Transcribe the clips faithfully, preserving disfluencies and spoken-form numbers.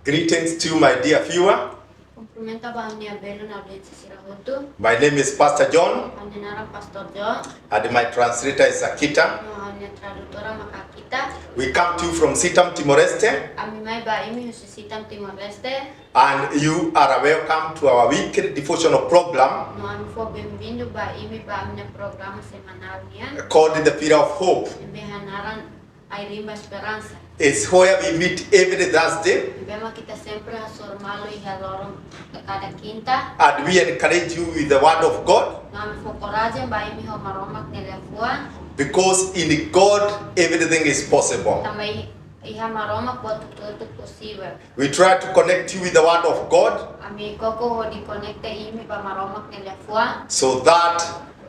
Greetings to you, my dear viewer. Kumprimenta ba ha'u-nia belun audiénsia sira hotu. My name is Pastor John. Ha'u-nia naran Pastor John. And my translator is Akita. No ha'u-nia tradutora maka Akita. We come to you from Sitam, Timor-Leste. Ami mai ba imi husi Sitam, Timor-Leste. And you are welcome to our weekly devotional program. No ami fó benvindu ba imi ba ami-nia programa semanál nian. Called The Pillar of Hope. Ne'ebé hanaran Ai-riin ba Esperansa. It's where we meet every Thursday. Ne'ebé mak ita sempre hasoru malu iha loron kada kinta. And we encourage you with the word of God. No ami fó korajen ba imi ho Maromak nia liafuan. Because in God everything is possible. Tanba i-, iha Maromak buat hotu-hotu posivel. We try to connect you with the word of God. Ami koko hodi konekta imi ba Maromak nia liafuan. So that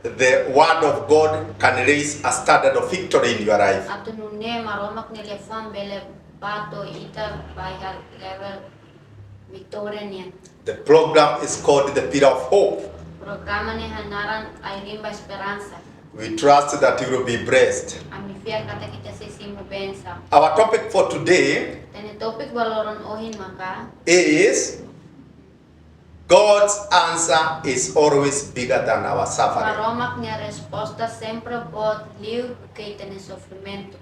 the word of God can raise a standard of victory in your life. Atu nune'e Maromak nia liafuan bele bá to'o ita ba iha level vitória nian. The program is called The Pillar of Hope. Programa ne'e hanaran Ai-riin ba Esperansa. We trust that you will be blessed. Ami fiar katak ita sei simu bensaun. Our topic for today Ita-nia tópiku ba loron ohin maka is God's answer is always bigger than our suffering. Maromak nia resposta sempre boot liu duké ita-nia sofrimentu.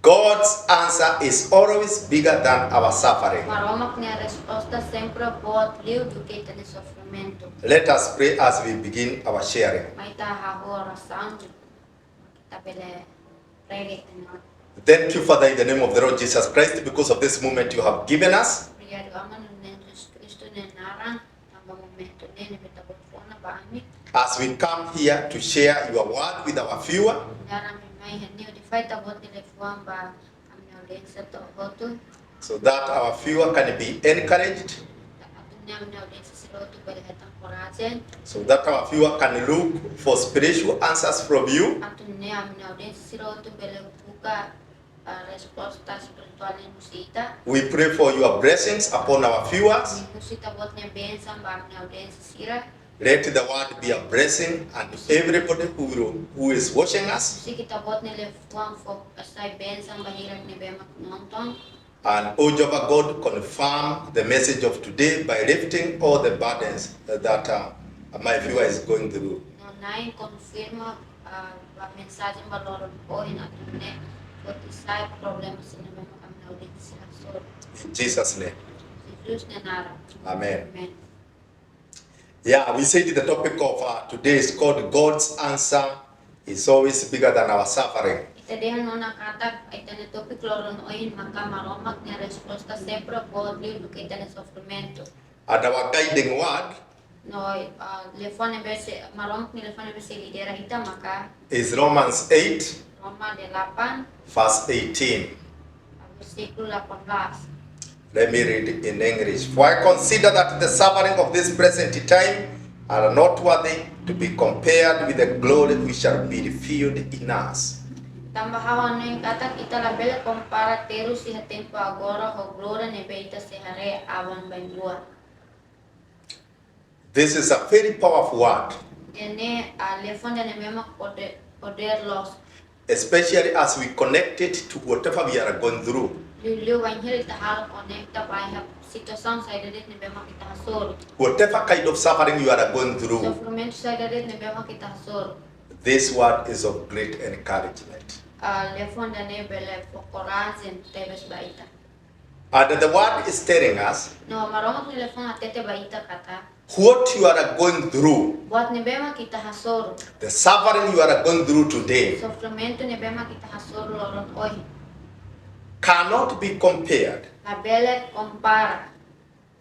God's answer is always bigger than our suffering. Maromak nia resposta sempre boot liu duké ita-nia sofrimentu. Let us pray as we begin our sharing. Mai ita hahú orasaun, ita bele prega ita-nia. Thank you, Father, in the name of the Lord Jesus Christ, because of this moment you have given us. Obrigadu, Aman, no Jesus Kristu nia naran, tanba momentu ne'e ne'ebé Ita-Boot fó ona ba ami. As we come here to share your word with our viewer, Nu'udar ami mai iha ne'e hodi fahe Ita-Boot nia liafuan ba ami-nia audiénsia to'o hotu. So that our viewer can be encouraged. Atu nune'e ami-nia audiénsia sira hotu bele hetan korajen. So that our viewer can look for spiritual answers from you. Atu nune'e ami-nia audiénsia sira hotu bele buka, ah, resposta espirituál nian husi Ita. We pray for your blessings upon our viewers. Ami husu Ita-Boot nia bensaun ba ami-nia audiénsia sira. Let the word be a blessing and everybody who will, who is watching us. Husik Ita-Boot nia liafuan fó sai bensaun ba hirak ne'ebé mak nonton. And O Jehovah God, confirm the message of today by lifting all the burdens that, uh, my viewer is going through. No Na'i konfirma, ah, ba mensajen ba loron ohin atu nune'e foti sai problema sira ne'ebé mak ami-nia audiénsia sira hasoru. In Jesus' name. Jesus nia naran. Amen. Amen. Yeah, we said the topic of, uh, today is called God's answer is always bigger than our suffering. Ita dehan ona katak ita-nia tópiku loron ohin maka Maromak nia resposta sempre boot liu duké ita-nia sofrimentu. And our guiding word No, ah, liafuan ne'ebé sei, Maromak nia liafuan ne'ebé sei lidera ita maka is Romans eight, Roma delapan, verse eighteen. Versíkulu delapan belas. Let me read in English. "For I consider that the suffering of this present time are not worthy to be compared with the glory which shall be revealed in us." Tanba ha'u hanoin katak ita labele kompara terus iha tempu agora ho glória ne'ebé ita sei haree aban-bainrua. This is a very powerful word. Ida-ne'e, ah, liafuan ida-ne'e memang poder, poder loos. Especially as we connect it to whatever we are going through. Liuliu wainhira ita halo konekta ba iha situasaun saida de'it ne'ebé mak ita hasoru. Whatever kind of suffering you are going through, Sofrimentu saida de'it ne'ebé mak ita hasoru. This word is of great encouragement. Ah, liafuan ida-ne'e bele fó korajen tebes ba ita. And the word is telling us, No Maromak nia liafuan hatete ba ita katak, what you are going through, buat ne'ebé mak ita hasoru, the suffering you are going through today, sofrimentu ne'ebé mak ita hasoru loron ohin, cannot be compared, labele kompara,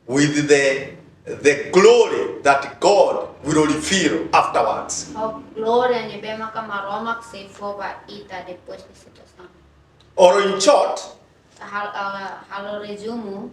with the, the glory that God will reveal afterwards. Ho glória ne'ebé maka Maromak sei fó ba ita depois de situasaun. Or in short, Hal-, ah, halo rezumu,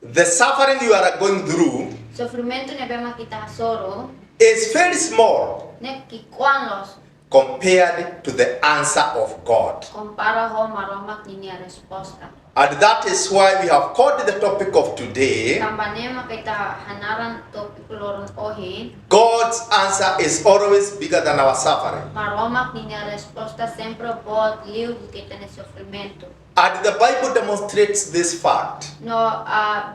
the suffering you are going through, sofrimentu ne'ebé mak ita hasoru, is very small, ne'e ki'ikoan loos, compared to the answer of God. Kompara ho Maromak ninia resposta. And that is why we have called the topic of today, Tanba ne'e mak ita hanaran tópiku loron ohin. God's answer is always bigger than our suffering. Maromak ninia resposta sempre boot liu duké ita-nia sofrimentu. And the Bible demonstrates this fact. No,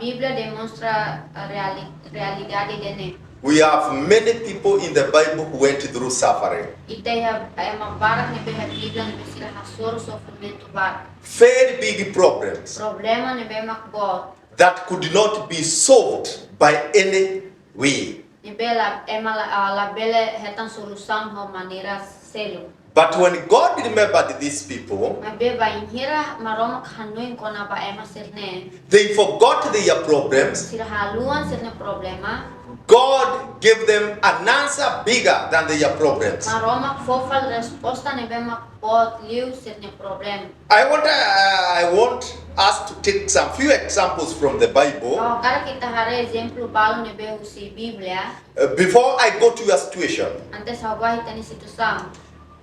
Bíblia demonstra a reali-, realidade ida-ne'e. We have many people in the Bible who went through suffering. Ita iha ema barak ne'ebé iha Bíblia ne'ebé sira hasoru sofrimentu barak. Very big problems Problema ne'ebé mak boot. that could not be solved by any way. Ne'ebé la, ema la, ah, labele hetan solusaun ho maneira seluk. But when God remembered these people, Maibé bainhira Maromak hanoin kona-ba ema sira-ne'e, they forgot their problems. Sira haluha sira-nia problema. God gave them an answer bigger than their problems. Maromak fó fali resposta ne'ebé mak boot liu sira-nia problema. I want, uh, I want us to take some few examples from the Bible. Ha'u hakarak ita haree ezemplu balu ne'ebé husi Bíblia. Uh, before I go to your situation, Antes ha'u bá iha ita-nia situasaun.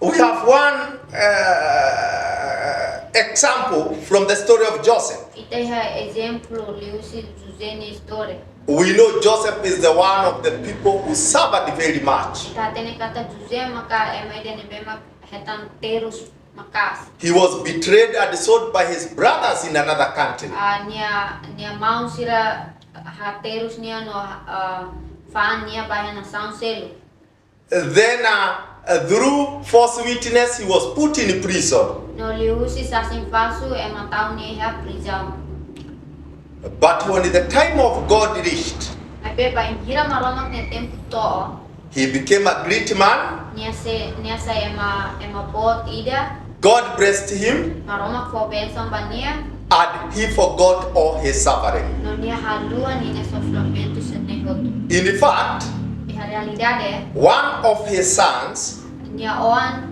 We have one uh, example from the story of Joseph. Ita iha ezemplu liuhusi José nia istória. We know Joseph is the one of the people who suffered very much. Ita hatene katak José maka ema ida ne'ebé mak hetan terus maka'as. He was betrayed and sold by his brothers in another country. Ah, nia, nia maun sira haterus nia no, ah, fa'an nia ba iha nasaun seluk. Then, uh, uh, through false witness, he was put in prison. No liuhusi sasin falsu ema tau nia iha prizaun. But when the time of God reached, Maibé bainhira Maromak nia tempu to'o, he became a great man. Nia sai, nia sai ema, ema boot ida. God blessed him, Maromak fó bensaun ba nia. And he forgot all his suffering. No nia haluha ninia sofrimentu sira-ne'e hotu. In fact, Iha realidade, one of his sons, nia oan,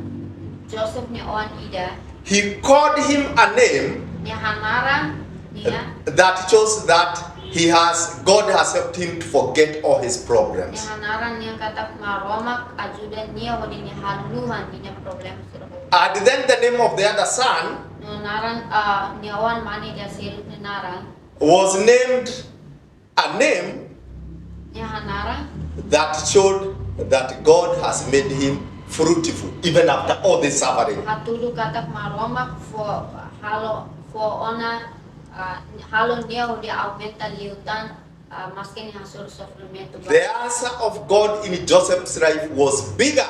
Joseph nia oan ida, he called him a name nia hanaran nia, that shows that he has, God has helped him to forget all his nia problems. hanaran nia katak Maromak ajuda nia hodi nia haluha ninia problema sira hotu. And then the name of the other son No naran, ah, nia oan mane ida seluk nia naran, was named a name nia hanaran that showed that God has made him fruitful even after all this suffering. Hatudu katak Maromak fó, halo, fó ona, ah, halo nia hodi aumenta liután, ah, maski nia hasoru sofrimentu barak. The answer of God in Joseph's life was bigger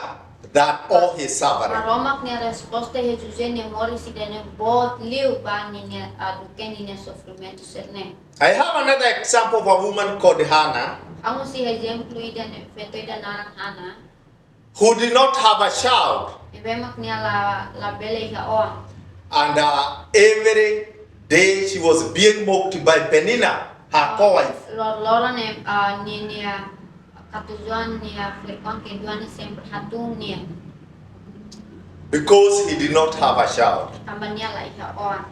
than all his suffering. Maromak nia resposta iha José nia moris ida-ne'e boot liu ba ninia, ah, duké ninia sofrimentu sira-ne'e. I have another example of a woman called Hannah Ha'u husu ezemplu ida ne'e, feto ida naran Hana. who did not have a child. Ne'ebé mak nia la, labele iha oan. And uh, every day she was being mocked by Peninnah, her co-wife. Lor-, loron ne'e, ah, nia, nia katuas-oan, nia flirt-oan kedua ne'e sempre hatún nia. Because he did not have a child. Tanba nia la iha oan.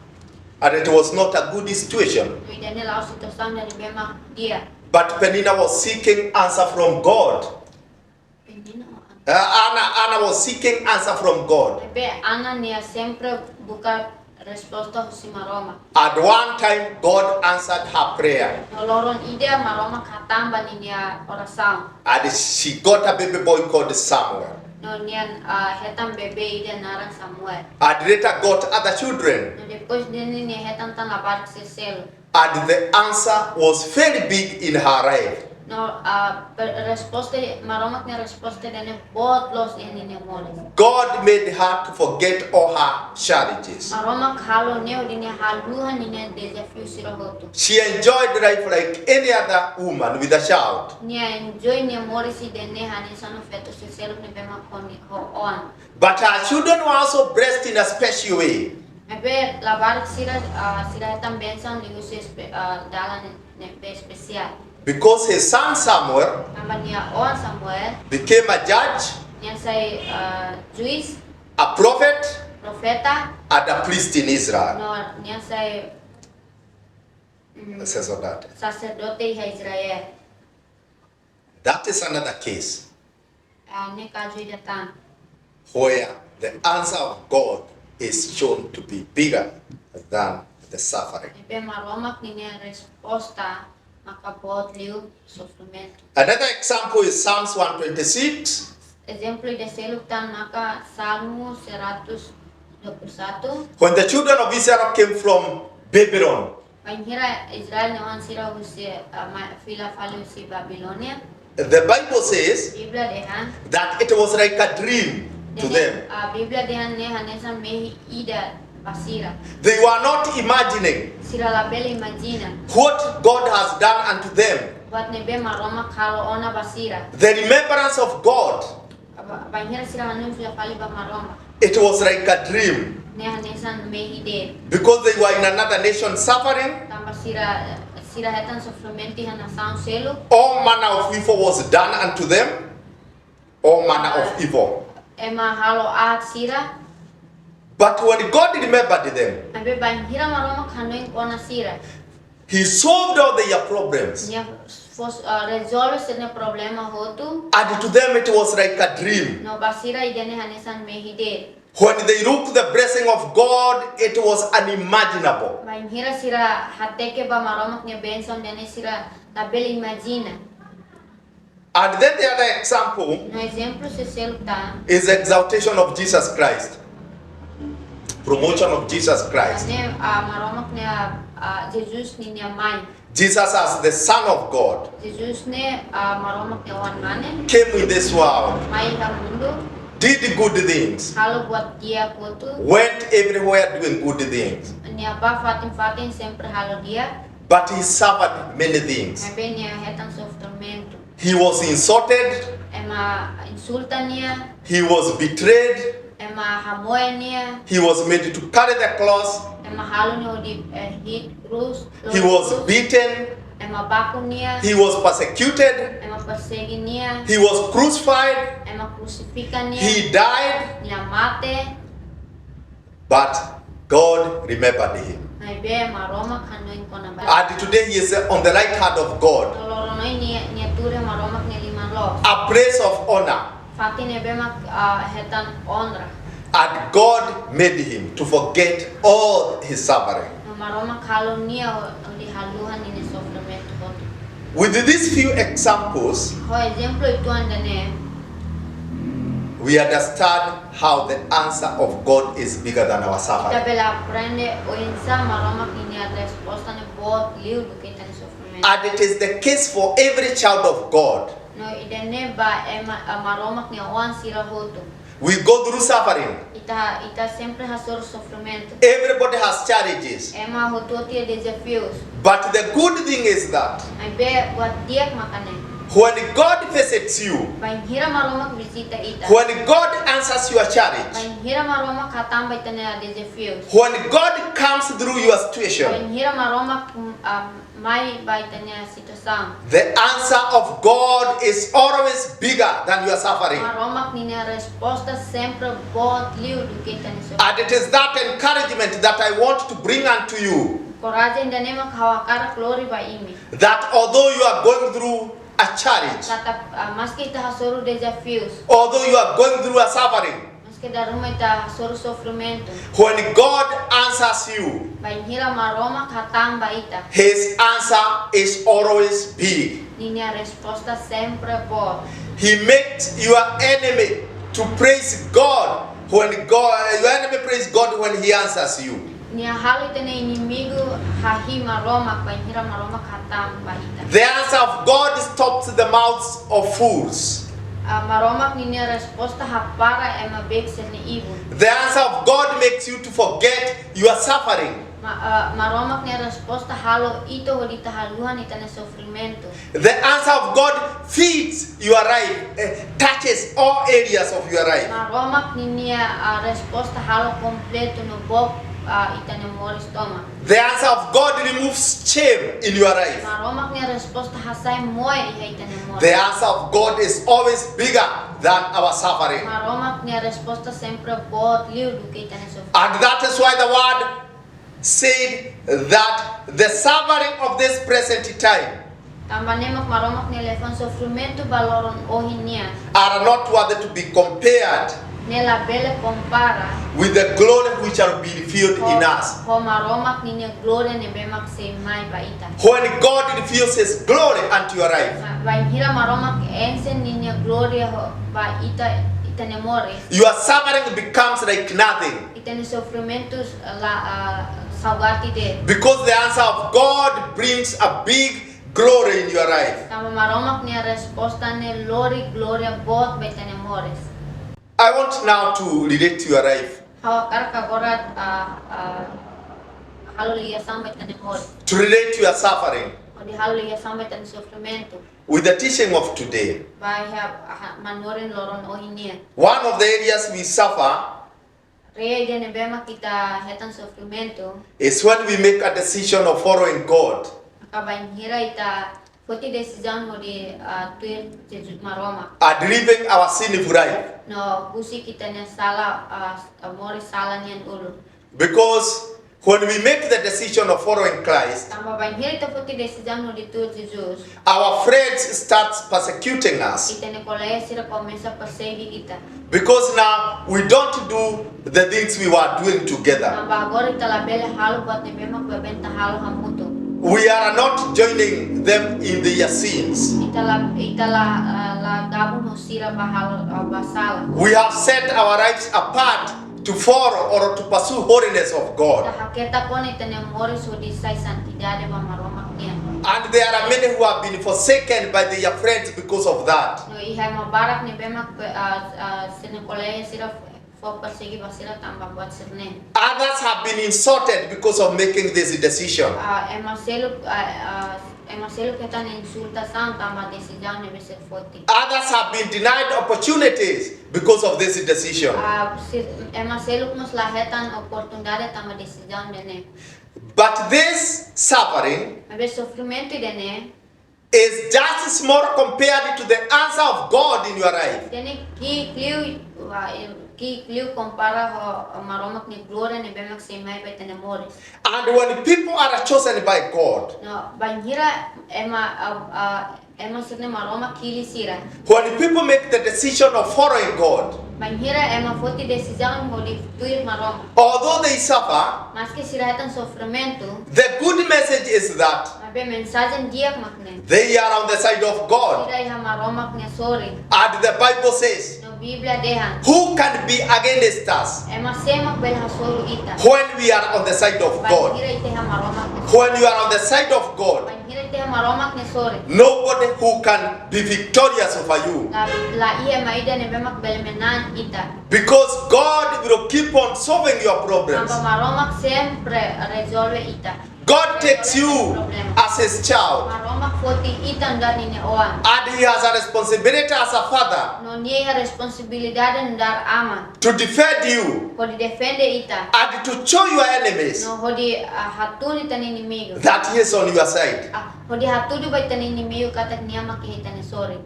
And it was not a good situation. No ida-ne'e la'ós situasaun ida ne'ebé mak di'ak. But Peninnah was seeking answer from God. Peninnah. Uh, Anna, Anna was seeking answer from God. Maibé Ana nia sempre buka resposta husi Maromak. At one time, God answered her prayer. No loron ida Maromak hatán ba ninia orasaun. And she got a baby boy called Samuel. No nia, ah, hetan bebé ida naran Samuel. And later got other children. No depois de nia hetan tan labarik sira seluk. And the answer was very big in her life. No, ah, pe-, resposta, Maromak nia resposta ida-ne'e boot loos iha ninia moris. God made her to forget all her challenges. Maromak halo nia hodi nia haluha ninia dezafiu sira hotu. She enjoyed life like any other woman with a child. Nia enjoy nia moris ida-ne'e hanesan ona feto sira seluk ne'ebé mak ho ni-, ho oan. But her children were also blessed in a special way. Maibé labarik sira, ah, sira hetan bensaun liuhusi espe-, ah, dalan ne'ebé espesiál. Because his son Samuel Tanba nia oan Samuel, became a judge, nia sai, ah, juís, a prophet, profeta, and a priest in Israel. no nia sai, mm, Sacerdote. saserdote iha Israel. That is another case Ah, ne'e kazu ida tan. where the answer of God is shown to be bigger than the suffering. Ne'ebé Maromak ninia resposta maka boot liu sofrimentu. Another example is Psalms one twenty-six. Ezemplu ida seluk tan maka Salmu seratus dua puluh satu. When the children of Israel came from Babylon, Bainhira Israel nia oan sira husi, ah, ma-, fila fali husi Babilónia. The Bible says Bíblia dehan, that it was like a dream to ne'e, them. Ah, Bíblia dehan ne'e hanesan mehi ida ba sira. They were not imagining Sira labele imajina what God has done unto them. buat ne'ebé Maromak halo ona ba sira. The remembrance of God, Ba-, bainhira sira hanoin fila fali ba Maromak, it was like a dream. Ne'e hanesan mehi de'it. Because they were in another nation suffering, Tanba sira, sira hetan sofrimentu iha nasaun seluk. All manner of evil was done unto them. All manner of evil. Ema halo aat sira. But when God remembered them, Maibé bainhira Maromak hanoin kona sira, He solved all their problems. Nia fó, ah, rezolve sira-nia problema hotu. And to them it was like a dream. No ba sira ida-ne'e hanesan mehi de'it. When they looked the blessing of God, it was unimaginable. Bainhira sira hateke ba Maromak nia bensaun ida-ne'e sira labele imajina. And then the other example No ezemplu seluk tan is exaltation of Jesus Christ. Promotion of Jesus Christ. Ne'e, ah, Maromak nia, ah, Jesus ninia mai. Jesus as the Son of God Jesus ne'e, ah, Maromak nia Oan-Mane. Came in this world, Mai iha mundu. Did good things. Halo buat di'ak hotu. Went everywhere doing good things. Nia bá fatin-fatin sempre halo di'ak. But he suffered many things. Maibé nia hetan sofrimentu. He was insulted. Ema insulta nia. He was betrayed. Ema hamoe nia. He was made to carry the cross. Ema halo nia hodi, eh, hi'it krús. He was beaten. Ema baku nia. He was persecuted. Ema persege nia. He was crucified. Ema krusifika nia. He died. Nia mate. But God remembered him. Maibé Maromak hanoin kona-ba. And today he is on the right hand of God. No loron ohin nia, nia tuur iha Maromak nia liman loos. A place of honor. Fatin ne'ebé mak, ah, hetan onra. And God made him to forget all his suffering. No Maromak halo nia ho-, hodi haluha ninia sofrimentu hotu. With these few examples, Ho ezemplu uitoan ida-ne'e, we understand how the answer of God is bigger than our ita suffering. bele aprende oinsá Maromak ninia resposta ne'e boot liu duké ita-nia sofrimentu. And it is the case for every child of God. No ida-ne'e ba ema, ah, Maromak nia oan sira hotu. We go through suffering. Ita, ita sempre hasoru sofrimentu. Everybody has challenges. Ema hotu-hotu iha dezafius. But the good thing is that Maibé buat di'ak maka ne'e, when God visits you, bainhira Maromak vizita ita, when God answers your challenge, bainhira Maromak hatán ba ita-nia dezafius, when God comes through your situation, bainhira Maromak, mm, ah, mai ba ita-nia situasaun, the answer of God is always bigger than your suffering. Maromak ninia resposta sempre boot liu duké ita-nia sofrimentu. And it is that encouragement that I want to bring unto you, Korajen ida-ne'e mak ha'u hakarak lori ba imi. That although you are going through a challenge, Katak, ah, maski ita hasoru dezafius, although you are going through a suffering, maski dala ruma ita hasoru sofrimentu, when God answers you, bainhira Maromak hatán ba ita, his answer is always big. Ninia resposta sempre boot. He makes your enemy to praise God when God, your enemy praise God when he answers you. Nia halo ita-nia inimigu hahi'i Maromak bainhira Maromak hatán ba ita. The answer of God stops the mouths of fools. Ah, Maromak ninia resposta hapara ema beik sira-nia ibun. The answer of God makes you to forget your suffering. Ma-, ah, Maromak nia resposta halo ita hodi ita haluha ita-nia sofrimentu. The answer of God feeds your life, eh, touches all areas of your life. Maromak ninia, ah, resposta halo kompletu no book, ah, ita-nia moris tomak. The answer of God removes shame in your life. Maromak nia resposta hasai moe iha ita-nia moris. The answer of God is always bigger than our suffering. Maromak nia resposta sempre boot liu duké ita-nia sofrimentu. And that is why the word said that the suffering of this present time Tanba ne'e mak Maromak nia liafuan, sofrimentu ba loron ohin nian are not worthy to be compared Ne'e labele kompara with the glory which shall be revealed in us. Ho Maromak ninia glória ne'ebé mak sei mai ba ita. When God reveals His glory unto your life, Bainhira Maromak enxe ninia glória ba ita, ita-nia moris, your suffering becomes like nothing. Ita-nia sofrimentu la, ah, saugati de'it. Because the answer of God brings a big glory in your life. Tanba Maromak nia resposta ne'e lori glória boot ba ita-nia moris. I want now to relate to your life. Ha'u hakarak agora, ah, ah, halo ligasaun ba ita-nia moris. To relate to your suffering. Hodi halo ligasaun ba ita-nia sofrimentu. With the teaching of today. Ba iha, ah, manorin loron ohin nian. One of the areas we suffer Rai ida ne'ebé mak ita hetan sofrimentu is when we make a decision of following God maka bainhira ita foti desizaun hodi, ah, tuir Jesus Maromak. and leaving our sinful life. No husik ita-nia sala, ah, moris sala nian uluk. Because when we make the decision of following Christ, Tanba bainhira ita foti desizaun hodi tuir Jesus, our friends starts persecuting us. Ita-nia kolega sira komesa persege ita. Because now we don't do the things we were doing together. Tanba agora ita labele halo buat ne'ebé mak baibain ita halo hamutuk. We are not joining them in their sins. Ita la, ita la, ah, la gabung ho sira ba halo, ah, ba sala. We have set our lives apart to follow or to pursue holiness of Ita God. haketak ona ita-nia moris hodi sai santidade ba Maromak nian. And there are many who have been forsaken by their friends because of that. No iha ema barak ne'ebé mak pe-, ah, ah, sira-nia kolega sira fó persege ba sira tanba buat sira-ne'e. Others have been insulted because of making this decision. Ah, ema seluk, ah, ah, ema seluk hetan insultasaun tanba desizaun ne'ebé sira foti. Others have been denied opportunities because of this decision. Ah, si-, ema seluk mós la hetan oportunidade tanba desizaun ida-ne'e. But this suffering Maibé sofrimentu ida-ne'e is just small compared to the answer of God in your life. ida-ne'e ki'ik liu, wa, eh, ki'ik liu kompara ho Maromak nia glória ne'ebé mak sei mai ba ita-nia moris. And when people are chosen by God, No bainhira ema, ah, ah, ema sira-ne'e Maromak hili sira. When people make the decision of following God, Bainhira ema foti desizaun hodi tuir Maromak. Although they suffer, Maski sira hetan sofrimentu, the good message is that maibé mensajen di'ak mak ne'e. They are on the side of God. Sira iha Maromak nia sorin. And the Bible says, No Bíblia dehan, who can be against us ema sé mak bele hasoru ita? When we are on the side of God? Bainhira ita iha Maromak nia sorin. When you are on the side of God, Bainhira ita iha Maromak nia sorin. Nobody who can be victorious over you. La, la iha ema ida ne'ebé mak bele menang ita. Because God will keep on solving your problems. Tanba Maromak sempre rezolve ita. God takes you as his child. Maromak foti ita nu'udar ninia oan. And he has a responsibility as a father. No nia iha responsabilidade nu'udar aman. To defend you. Hodi defende ita. And to show your enemies. No hodi, ah, hatún ita-nia inimigu. That he is on your side. Ah, hodi hatudu ba ita-nia inimigu katak nia mak iha ita-nia sorin.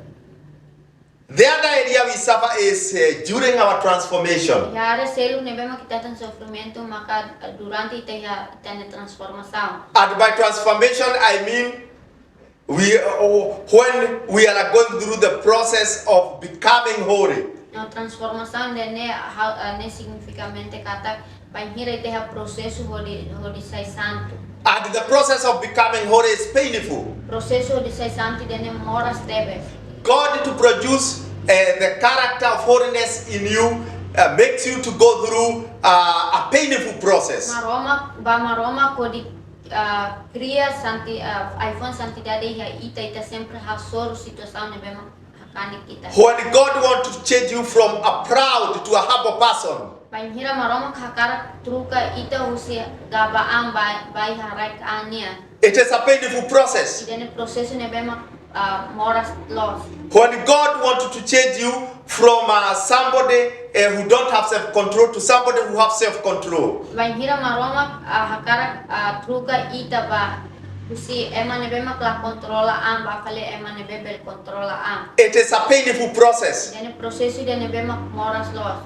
The other area we suffer is, uh, during our transformation. Iha área seluk ne'ebé mak ita hetan sofrimentu maka, ah, durante ita iha ita-nia transformasaun. And by transformation, I mean we, uh, when we are going through the process of becoming holy. No transformasaun ida-ne'e, ah, ne'e signifika katak bainhira ita iha prosesu hodi, hodi sai santu. And the process of becoming holy is painful. Prosesu hodi sai santu ida-ne'e moras tebes. God to produce, uh, the character of holiness in you, uh, makes you to go through, uh, a painful process. Maromak, ba Maromak hodi, ah, kria santi-, ah, ai-fuan santidade iha ita, ita sempre hasoru situasaun ne'ebé mak hakanek ita. When God want to change you from a proud to a humble person. Bainhira Maromak hakarak troka ita husi gaba-an ba, ba iha raik-an nian. It is a painful process. Ida-ne'e prosesu ne'ebé mak, ah, moras loos. When God want to change you from, uh, somebody, uh, who don't have self-control to somebody who have self-control. Bainhira Maromak, ah, hakarak, ah, troka ita ba husi ema ne'ebé mak la kontrola an ba fali ema ne'ebé bele kontrola an. It is a painful process. Ida-ne'e prosesu ida ne'ebé mak moras loos.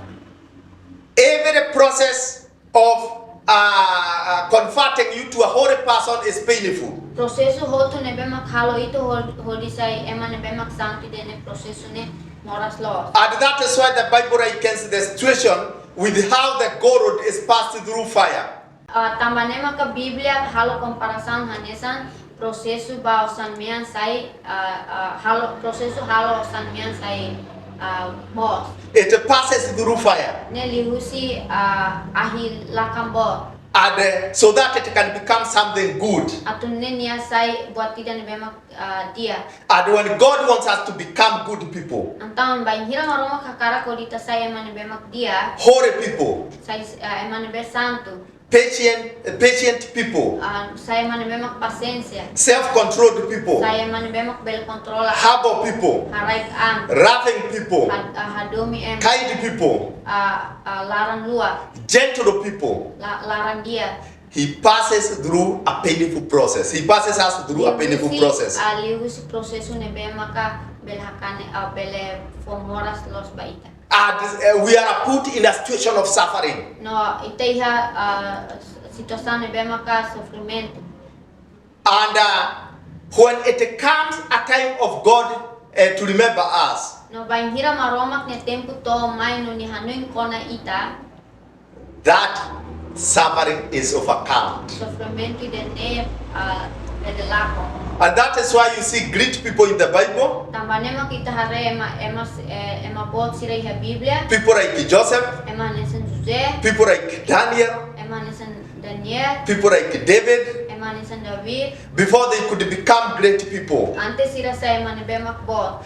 Every process of, uh, uh, converting you to a holy person is painful. Prosesu hotu ne'ebé mak halo ita ho-, hodi sai ema ne'ebé mak santu, ida-ne'e prosesu ne'e moras loos. And that is why the Bible likens the situation with how the gold is passed through fire. Ah, tanba ne'e maka Bíblia halo komparasaun hanesan prosesu ba osan-mean sai, ah, ah, halo, prosesu halo osan-mean sai, ah, moos. It passes through fire. Ne'e liuhusi, ah, ahi lakan boot. And uh, so that it can become something good. Atu nune'e nia sai buat ida ne'ebé mak, ah, di'ak. And when God wants us to become good people, Entaun, bainhira Maromak hakarak hodi ita sai ema ne'ebé mak di'ak, holy people, sai, ah, ema ne'ebé santu, patient, patient people, ah, sai ema ne'ebé mak pasiénsia, self-controlled people, sai ema ne'ebé mak bele kontrola, humble people, haraik an, loving people, had-, ah, hadomi ema, kind people, ah, ah, laran-luak, gentle people. La-, laran-di'ak. He passes through a painful process. He passes us through a painful Liuhusi, process. Ah, liuhusi prosesu ne'ebé maka bele hakane, ah, bele fó moras loos ba ita. And uh, we are put in a situation of suffering. No ita iha, ah, situasaun ne'ebé maka sofrimentu. And uh, when it comes a time of God uh, to remember us, No bainhira Maromak nia tempu to'o mai no nia hanoin kona ita, that suffering is overcome. Sofrimentu ida-ne'e, ah, bele lakon. And that is why you see great people in the Bible. Tanba ne'e mak ita haree ema, ema, eh, ema boot sira iha Bíblia. People like Joseph, Ema hanesan José, people like Daniel, ema hanesan Daniel, people like David. Ema hanesan David. Before they could become great people, Antes sira sai ema ne'ebé mak boot,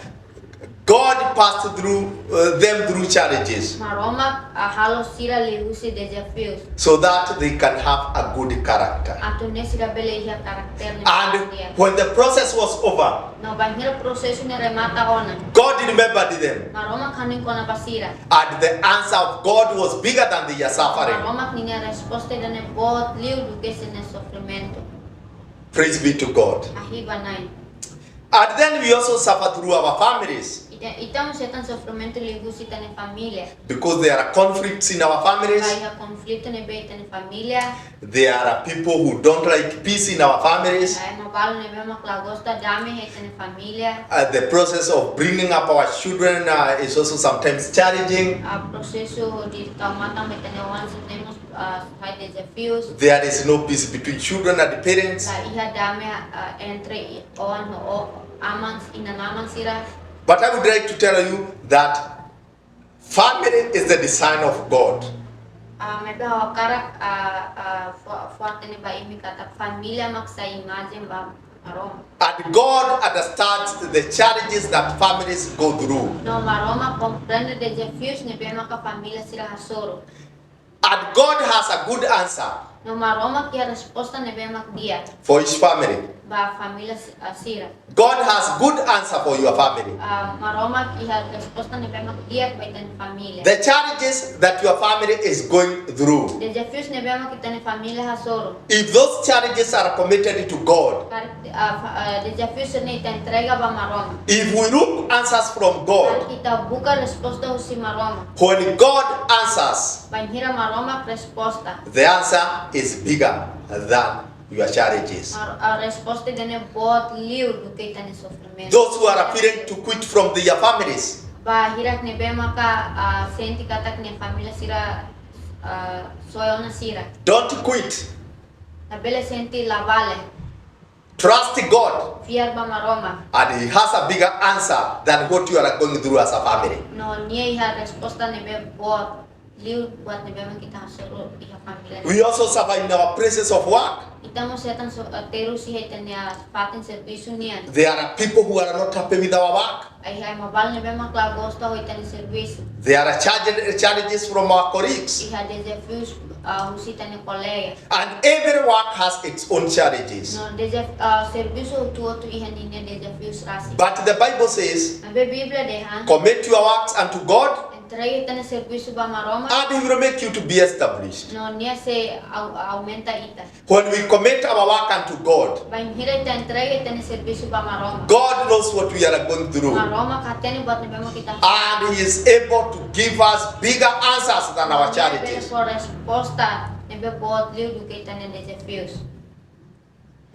God passed through uh, them through challenges. Maromak, ah, halo sira liuhusi dezafius. So that they can have a good character. Atu nune'e sira bele iha karakter ne'ebé And di'ak. When the process was over, No bainhira prosesu ne'e remata ona, God remembered them. Maromak hanoin kona ba sira. And the answer of God was bigger than their suffering. Maromak ninia resposta ida-ne'e boot liu duké sira-nia sofrimentu. Praise be to God. Ahi ba Na'i. And then we also suffer through our families. Ita, ita mós hetan sofrimentu liuhusi ita-nia família. Because there are conflicts in our families. Ba iha konflitu ne'ebé iha ita-nia família. There are people who don't like peace in our families. Iha ema balu ne'ebé mak la gosta dame iha ita-nia família. Uh, the process of bringing up our children uh, is also sometimes challenging. Ah, prosesu hodi tau matan ba ita-nia oan sira-ne'e mós, ah, sai dezafius. There is no peace between children and parents. La iha dame, ah, entre i-, oan ho o-, aman, inan-aman sira. But I would like to tell you that family is the design of God. Ah, maibé ha'u hakarak, ah, ah, fó-, fó-hatene ba imi katak família mak sai imajen ba Maromak. And God understands the challenges that families go through. No Maromak komprende dezafius ne'ebé maka família sira hasoru. And God has a good answer No Maromak iha resposta ne'ebé mak di'ak for each family. Ba família si-, ah, sira. God has good answer for your family. Ah, Maromak iha resposta ne'ebé mak di'ak ba ita-nia família. The challenges that your family is going through, Dezafius ne'ebé mak ita-nia família hasoru. If those challenges are committed to God, Karik, ah, fa-, ah, dezafius ne'e ita entrega ba Maromak. If we look answers from God, Karik ita buka resposta husi Maromak. When God answers, Bainhira Maromak resposta, the answer is bigger than your challenges. Mar-, ah, resposta ida-ne'e boot liu duké ita-nia sofrimentu. Those who are fearing to quit from their families, Ba hirak ne'ebé maka, ah, sente katak nia família sira, ah, soe ona sira. Don't quit. Labele sente la vale. Trust God, Fiar ba Maromak. And He has a bigger answer than what you are going through as a family. No nia iha resposta ne'ebé boot liu buat ne'ebé mak ita hasoru iha família. We also suffer in our places of work. Ita mós hetan so-, ah, terus iha ita-nia fatin servisu nian. There are people who are not happy with our work. Iha ema balu ne'ebé mak la gosta ho ita-nia servisu. There are charge-, challenges from our colleagues. Iha dezafius, ah, husi ita-nia kolega. And every work has its own challenges. No dezaf-, ah, servisu hotu-hotu iha ninia dezafius rasik. But the Bible says, Maibé Bíblia dehan, "Commit your works unto God, Entrega ita-nia servisu ba Maromak. And He will make you to be established." No nia sei au-, aumenta ita. When we commit our work unto God, Bainhira ita entrega ita-nia servisu ba Maromak. God knows what we are going through. Maromak hatene buat ne'ebé mak ita. And He is able to give us bigger answers than our challenges. Bele fó resposta ne'ebé boot liu duké ita-nia dezafius.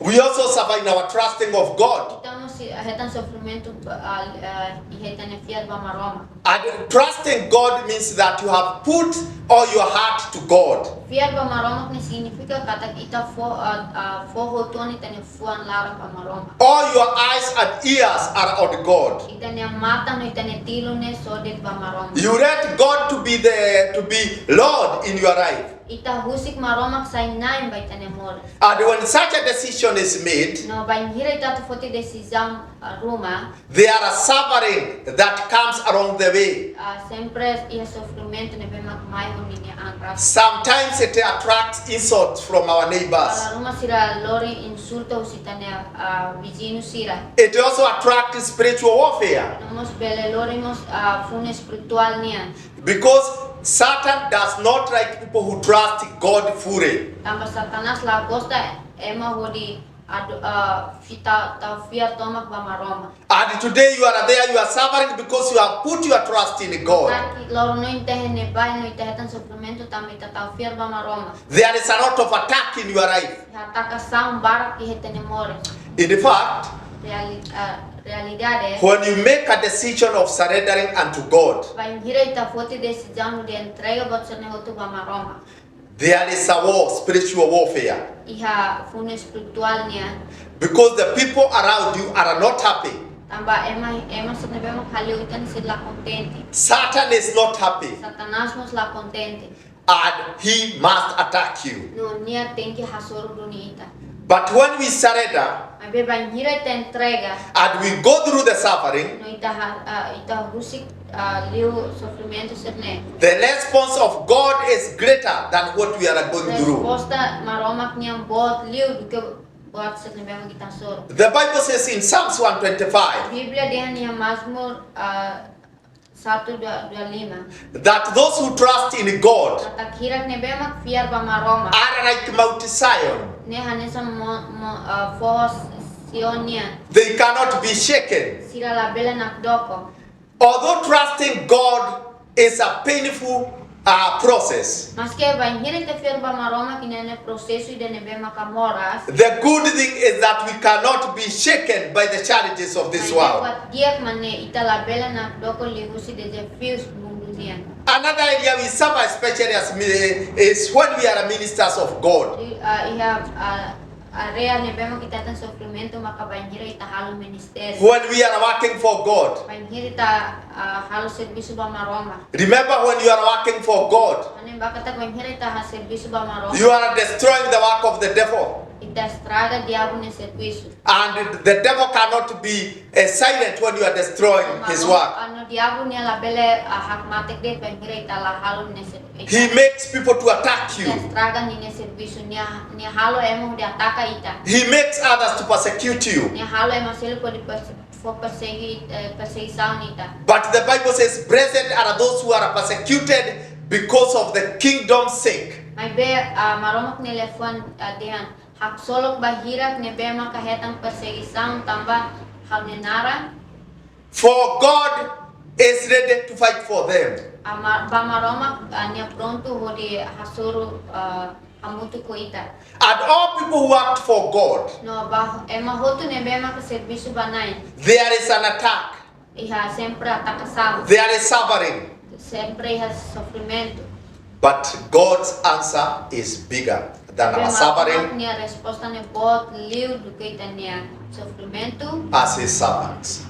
We also suffer in our trusting of God. Ita mós Hetan sofrimentu, ah, ah, iha ita-nia fiar ba Maromak. And trusting God means that you have put all your heart to God. Fiar ba Maromak ne'e signifika katak ita fó, ah, ah, fó hotu ona ita-nia fuan laran ba Maromak. All your eyes and ears are on God. Ita-nia matan no ita-nia tilun ne'e só de'it ba Maromak. You let God to be the to be Lord in your life. Ita husik Maromak sai na'in ba ita-nia moris. And when such a decision is made, No bainhira ita atu foti desizaun, ah, ruma, there are suffering that comes along the way. ah, sempre iha sofrimentu ne'ebé mak mai ho ninia an rasik. Sometimes it attracts insults from our neighbors. Dala ruma sira lori insultu husi ita-nia, ah, viziñu sira. It also attracts spiritual warfare. No mós bele lori mós, ah, funu espirituál nian. Because Satan does not like people who trust God fully. Tanba Satanás la gosta ema hodi adu, ah, fita tau fiar tomak ba Maromak. And today you are there, you are suffering because you have put your trust in God. Katak loron ohin ita iha ne'ebá no ita hetan sofrimentu tanba ita tau fiar ba Maromak. There is a lot of attack in your life. Iha atakasaun barak iha ita-nia moris. In fact, Reali-, ah, realidade, when you make a decision of surrendering unto God, bainhira ita foti desizaun hodi entrega buat sira-ne'e hotu ba Maromak, there is a war, spiritual warfare. Iha funu espirituál nian. Because the people around you are not happy. Tanba ema, ema sira ne'ebé mak haleu ita ne'e sira la kontente. Satan is not happy. Satanás mós la kontente. And he must attack you. No nia tenke hasoru duni ita. But when we surrender Maibé bainhira ita entrega and we go through the suffering, no ita ha-, ah, ita husik, ah, liu sofrimentu sira-ne'e, the response of God is greater than what we are going through. Resposta Maromak nian boot liu duké buat sira ne'ebé mak ita hasoru. The Bible says in Psalms one twenty-five Bíblia dehan iha Mazmur, ah, satu dua, dua lima. That those who trust in God Katak hirak ne'ebé mak fiar ba Maromak are like Mount Zion. Ne'e hanesan mo, mo, ah, foho Sion nian. They cannot be shaken. Sira labele nakdoko. Although trusting God is a painful uh, process, Maske bainhira ita fiar ba Maromak nia ne'e prosesu ida ne'ebé maka moras. The good thing is that we cannot be shaken by the challenges of this Maibé world. Buat di'ak mak ne'e ita labele nakdoko liuhusi dezafiu mundu nian. Another area we suffer, especially as mi- is when we are ministers of God. Di, ah, iha, ah, área ne'ebé mak ita hetan sofrimentu maka bainhira ita halo ministériu. When we are working for God. Bainhira ita, ah, halo servisu ba Maromak. Remember, when you are working for God, Mane baka ta bainhira ita halo servisu ba Maromak. You are destroying the work of the devil. Ita estraga diabu nia servisu. And the devil cannot be uh, silent when you are destroying his work. Anu diabu nia labele, ah, hakmatek de'it bainhira ita la halo nia servisu. He makes people to attack you. Ita estraga ninia servisu, nia, nia halo ema hodi ataka ita. He makes others to persecute you. Nia halo ema seluk hodi perse-, fó persegi-, eh, persegisaun ita. But the Bible says, "Blessed are those who are persecuted because of the kingdom's sake." Maibé, ah, Maromak nia liafuan, ah, dehan, haksolok ba hirak ne'ebé maka hetan persegisaun tanba ha'u-nia naran. For God is ready to fight for them. Ama-, ba Maromak, ah, nia prontu hodi hasoru, ah, hamutuk ho ita. And all people who act for God, No ba ema hotu ne'ebé maka servisu ba Na'i, there is an attack. Iha sempre atakasaun. There is suffering. Sempre iha sofrimentu. But God's answer is bigger than our suffering. Maibé Maromak nia resposta ne'e boot liu duké ita-nia sofrimentu. As his servants.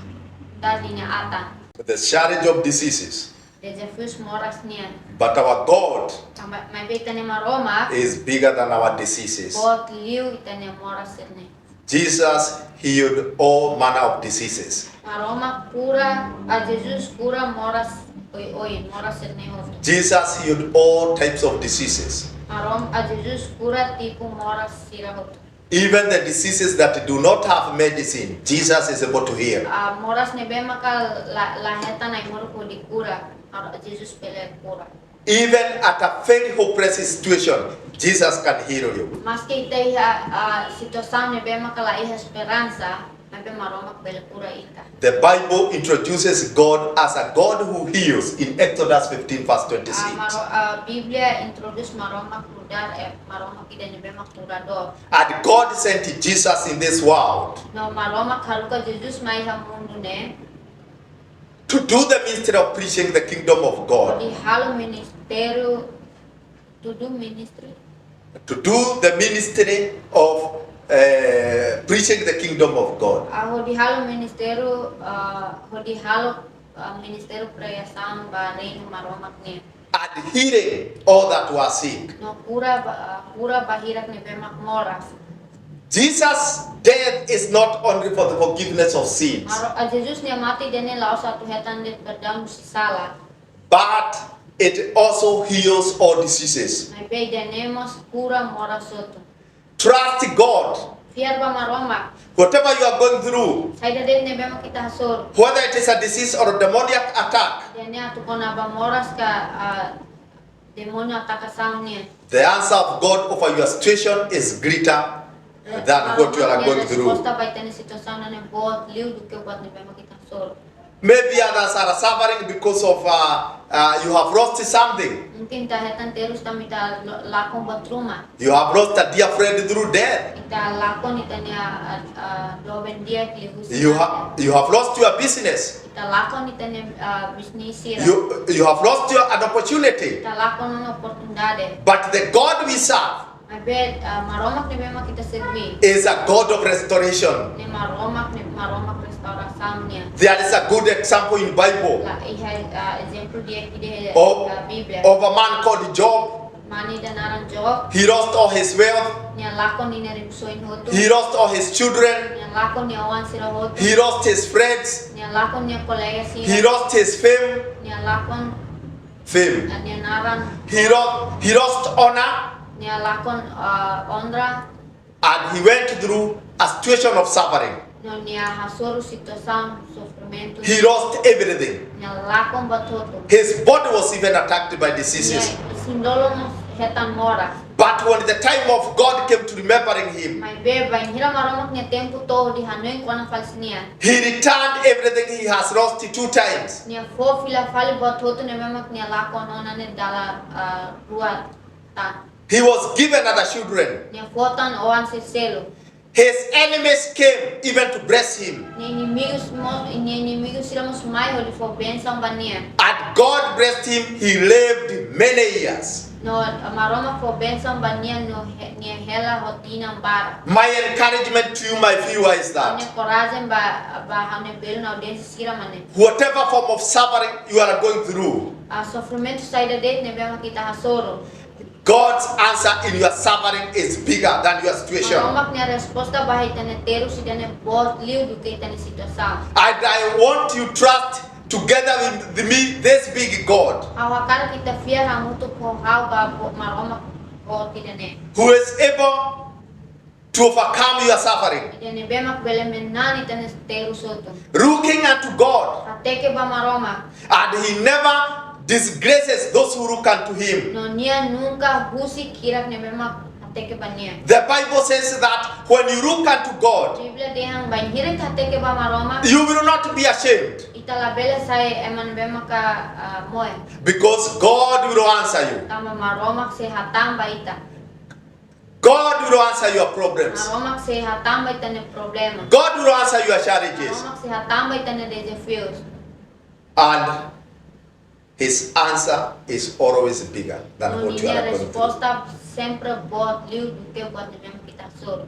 Dala nia atan. The challenge of diseases. Dezafiu moras nian. But our God Tanba, maibé ita-nia Maromak is bigger than our diseases. Boot liu ita-nia moras sira-ne'e. Jesus healed all manner of diseases. Maromak kura, ah, Jesus kura moras oioin, moras sira-ne'e hotu. Jesus healed all types of diseases. Maromak, ah, Jesus kura tipu moras sira hotu. Even the diseases that do not have medicine, Jesus is able to heal. Ah, moras ne'ebé maka la, la hetan ai-moruk hodi kura, ah, Jesus bele kura. Even at a very hopeless situation, Jesus can heal you. Maske ita iha, ah, situasaun ne'ebé maka la iha esperansa, mas Maromak bele kura ita. The Bible introduces God as a God who heals in Exodus fifteen, verse twenty-six. Ah, Maro-, ah, Bíblia introdús Maromak nu'udar, eh, Maromak ida ne'ebé mak kuradór. And God sent Jesus in this world No Maromak haruka Jesus mai iha mundu ne'e to do the ministry of preaching the kingdom of God. hodi halo ministériu, to do ministry. To do the ministry of uh, preaching the kingdom of God. Ah, hodi halo ministériu, ah, hodi halo, ah, ministériu pregasaun ba reinu Maromak nian. And healing all that were sick. No kura ba, ah, kura ba hirak ne'ebé mak moras. Jesus' death is not only for the forgiveness of sins, Maro-, ah, Jesus nia mate ida-ne'e la'ós atu hetan de'it perdaun husi sala. But it also heals all diseases. Maibé ida-ne'e mós kura moras hotu. Trust God. Fiar ba Maromak. Whatever you are going through, Saida de'it ne'ebé mak ita hasoru. Whether it is a disease or a demoniac attack, Ida-ne'e atu kona-ba moras ka, ah, demóniu atakasaun nian. The answer of God over your situation is greater than what you are going through. Maromak nia resposta ba ita-nia situasaun ne'e boot liu duké buat ne'ebé mak ita hasoru. Maybe others are suffering because of uh, uh, you have lost something. Mungkin ita hetan terus tanba ita lo-, lakon buat ruma. You have lost a dear friend through death. Ita lakon ita-nia, ah, ah, doben di'ak liuhusi. You have you have lost your business. Ita lakon ita-nia, ah, bisnis sira. You you have lost your an opportunity. Ita lakon ona oportunidade. But the God we serve Maibé, ah, Maromak ne'ebé mak ita serví. Is a God of restoration. Ne'e Maromak, ne'e Maromak restaurasaun nian. There is a good example in Bible La, iha, ah, ezemplu di'ak ida iha, Oh. ah, Bíblia. Of a man called Job. Mane ida naran Job. He lost all his wealth. Nia lakon nia liafuan hotu. He lost all his children. Nia lakon nia oan sira hotu. He lost his friends. Nia lakon nia kolega sira. He lost his fame. Nia lakon, Fame. ah, nia naran. He lost he lost honor. Nia lakon, ah, onra. And he went through a situation of suffering. No nia hasoru situasaun sofrimentu. He lost everything. Nia lakon buat hotu. His body was even attacked by diseases. Nia isin-lolon mós hetan moras. But when the time of God came to remembering him, Maibé bainhira Maromak nia tempu to'o hodi hanoin kona-ba fali nia, he returned everything he has lost two times. Nia fó fila fali buat hotu ne'ebé mak nia lakon ona ne'e dala, ah, rua tan. He was given other children. Nia fó tan oan sira seluk. His enemies came even to bless him. Nia inimigu mós, nia inimigu sira mós mai hodi fó bensaun ba nia. And God blessed him. He lived many years. No Maromak fó bensaun ba nia no he-, nia hela ho tinan barak. My encouragement to you, my viewer, is Ha'u-nia that korajen ba, ba ha'u-nia belun audiénsia sira mak ne'e. Whatever form of suffering you are going through, Ah, sofrimentu saida de'it ne'ebé mak ita hasoru. God's answer in your suffering is bigger than your situation. Maromak nia resposta ba ita-nia terus ida-ne'e boot liu duké ita-nia situasaun. And I want you trust together with me this big God Ha'u hakarak ita fiar hamutuk ho ha'u ba bo-, Maromak boot ida-ne'e. who is able to overcome your suffering. Ida ne'ebé mak bele manán ita-nia terus hotu. Looking unto God, Hateke ba Maromak. And he never disgraces those who look unto him. No nia nunka husik hirak ne'ebé mak hateke ba nia. The Bible says that when you look unto God, Bíblia dehan bainhira ita hateke ba Maromak, you will not be ashamed ita labele sai ema ne'ebé maka, ah, moe. because God will answer you. Tanba Maromak sei hatán ba ita. God will answer your problems. Maromak sei hatán ba ita-nia problema. God will answer your challenges. Maromak sei hatán ba ita-nia dezafius. And his answer is always bigger than No what you nia are going through. resposta sempre boot liu duké buat ne'ebé mak ita hasoru.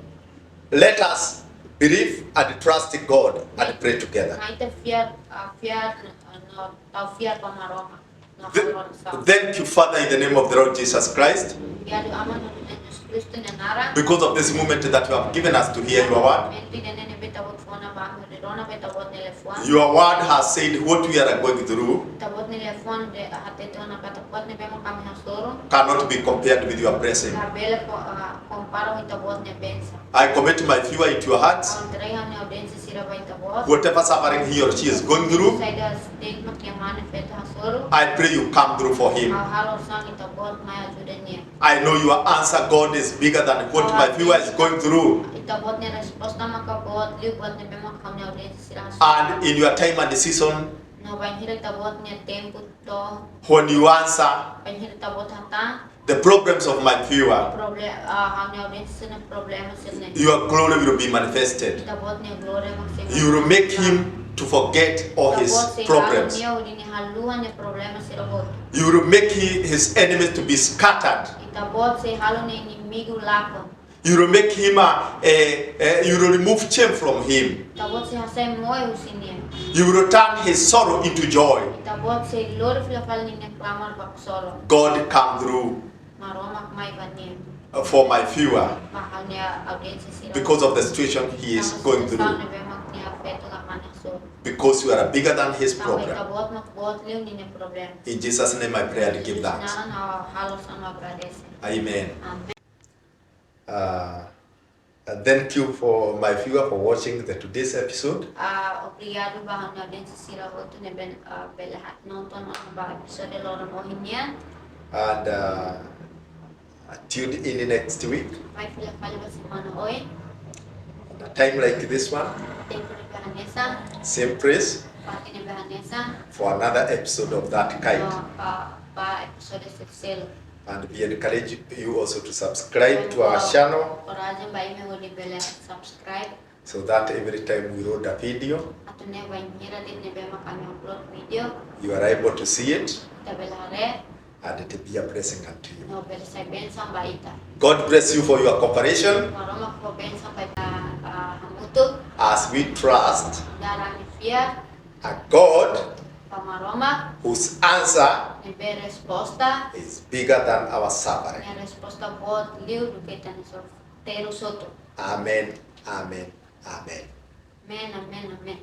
Let us believe and trust God and pray together. Mai ita fiar, ah, fiar, ah, no tau fiar ba Maromak. No Th- halo orasaun. Thank you, Father, in the name of the Lord Jesus Christ, Obrigadu, Aman, iha Na'i Jesus Kristu nia naran. because of this moment that you have given us to hear your word. Momentu ida-ne'e ne'ebé Ita-Boot fó ona ba ami hodi rona ba Ita-Boot nia liafuan. Your word has said what we are going through Ita-Boot nia liafuan dehan hatete ona katak buat ne'ebé mak ami hasoru cannot be compared with your blessing. Labele ko-, ah, kompara ho Ita-Boot nia bensaun. I commit my viewer into your hands. Ha'u entrega ha'u-nia audiénsia sira ba Ita-Boot. Whatever suffering he or she is going through, Saida de'it mak nia mane feto hasoru. I pray you come through for him. Ha'u halo orasaun Ita-Boot mai ajuda nia. I know your answer, God, is bigger than what my viewer is going through. Ita-Boot nia resposta maka boot liu buat ne'ebé mak ha'u-nia audiénsia sira hasoru. And in your time and season, No bainhira Ita-Boot nia tempu to'o, when you answer, bainhira Ita-Boot hatán, the problems of my viewer, proble-, ah, ha'u-nia audiénsia sira-nia problema sira-ne'e, your glory will be manifested. Ita-Boot nia glória mak sei You will make him to forget all his Ita-Boot sei problems. Halo nia, nia haluha nia problema sira hotu. You will make he- his enemies to be scattered. Ita-Boot sei halo nia inimigu lakon. You will make him a, a, a you will remove shame from him. Ita-Boot sei hasai moe husi nia. You will turn his sorrow into joy. Ita-Boot sei lori fila fali nia klamar ba ksolok. God come through Maromak mai ba nia. uh, for my viewer Ba ha'u-nia audiénsia sira. Because of the situation he is Tanba going through. situasaun ne'ebé mak nia afeta la mana so. Because you are bigger than his Tanba problem. Ita-Boot mak boot liu nia problema. In Jesus' name I pray and give thanks. Naran ha'u halo no agradese. Amen. Amen. Uh, and thank you for my viewer for watching the today's episode. Ah, obrigadu ba ha'u-nia audiénsia sira hotu ne'ebé, ah, bele ha-, nonton ona ba episode loron ohin nian. And uh, tune in next week. Mai fila fali ba semana oin. On a time like this one, Tempu ne'ebé hanesan, same praise fatin ne'ebé hanesan. For another episode of that kind. No, ba, ba episode seluk-seluk. And we encourage you also to subscribe to our channel Korajen ba imi hodi bele subscribe. So that every time we load a video, Atu nune'e bainhira de'it ne'ebé mak ami upload video, you are able to see it ita bele haree, and it will be a blessing unto you. No bele sai bensaun ba ita. God bless you for your cooperation. Maromak fó bensaun ba ita, ah, hamutuk. As we trust Dala ami fiar a God ba Maromak, whose answer ne'ebé resposta, is bigger than our suffering. Nia resposta boot liu duké ita-nia sofrimentu hotu. Amen, amen, amen. Amen, amen, amen.